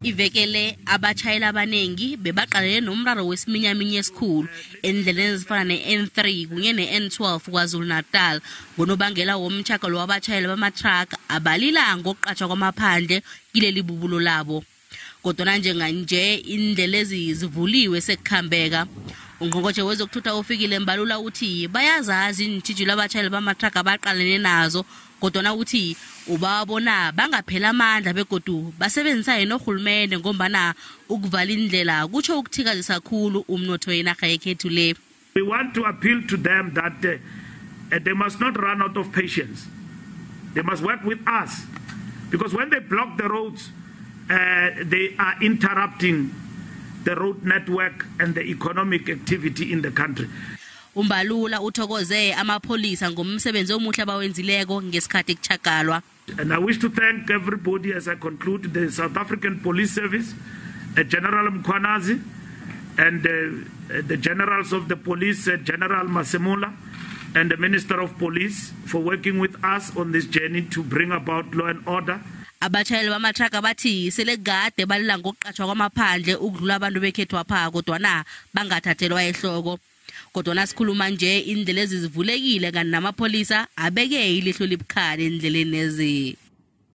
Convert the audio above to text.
Ivekele abatshayeli abanengi bebaqalene nomraro wesiminyaminya esikhulu endleleni ezifana ne-N3 kunye ne-N12 KwaZulu-Natal ngonobangela womtjhagalo wabatshayeli bamathraga abalila ngokuqatjhwa kwamaphandle kileli bubulo labo. Kodwana njenganje indlela ezi zivuliwe, sekukhambeka. Ungqongqotjhe wezokuthutha uFikile Mbalula uthi bayazazi iintjhijilo abatshayeli bamathraga abaqalene nazo, kodwana uthi ubabona bangaphela amandla begodu basebenzisane norhulumende, ngombana ukuvala indlela kutsho ukuthikazisa khulu umnotho wenarha yekhethu le. We want to appeal to them that they must not run out of patience. They must work with us, because when they block the roads, they are interrupting the road network and the economic activity in the country. UMbalula uthokoze amapholisa ngomsebenzi omuhle abawenzileko ngesikhathi kuchagalwa. And I wish to thank everybody as I conclude, the South African Police Service, General Mkhwanazi, and the generals of the police, General Masemola, and the Minister of Police for working with us on this journey to bring about law and order. Abatshayeli bamathraga bathi sele kade balila ngokuqatshwa kwamaphandle ukudlula abantu bekhethwapha, kodwana bangathathelwa ehloko. Kodwana sikhuluma nje indlela ezi zivulekile, kanti namapholisa abeke ilihlo libukhali endleleni ezi.